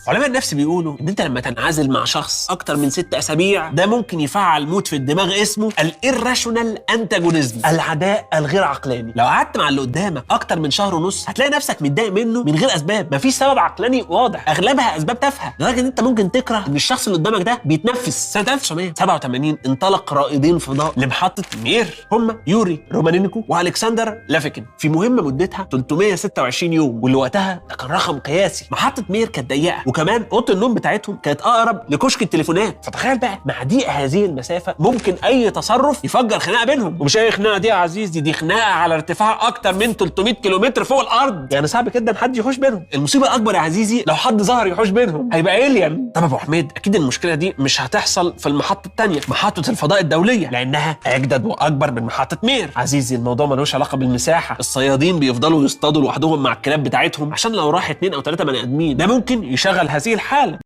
علماء النفس بيقولوا ان انت لما تنعزل مع شخص اكتر من 6 اسابيع ده ممكن يفعل mood في الدماغ اسمه ال irrational antagonism، العداء الغير عقلاني. لو قعدت مع اللي قدامك اكتر من شهر ونص هتلاقي نفسك متضايق منه من غير اسباب، مفيش سبب عقلاني واضح، اغلبها اسباب تافهة، لدرجة ان انت ممكن تكره ان الشخص اللي قدامك ده بيتنفس. سنة 1987 انطلق رائدين فضاء لمحطه مير، هم يوري رومانينكو والكسندر لافيكين، في مهمة مدتها 326 يوم، واللي وقتها ده كان رقم قياسي. محطة مير كانت ضيقه، وكمان اوضة النوم بتاعتهم كانت اقرب لكشك التليفونات، فتخيل بقى مع ضيق هذه المسافة ممكن اي تصرف يفجر خناقه بينهم. ومش اي خناقه دي يا عزيزي، دي خناقه على ارتفاع اكتر من 300 كيلومتر فوق الارض، يعني صعب جدا حد يحوش بينهم. المصيبة الاكبر يا عزيزي لو حد ظهر يحوش بينهم هيبقى alien. طب ابو حميد اكيد المشكلة دي مش هتحصل في المحطة الثانية، محطة الفضاء الدولية، لانها اجدد واكبر من محطة مير. عزيزي الموضوع ملوش علاقة بالمساحه، الصيادين بيفضلوا يصطادوا لوحدهم مع الكلاب بتاعتهم، عشان لو راح 2 او 3 بني ادمين ده ممكن يشغل هذه الحالة.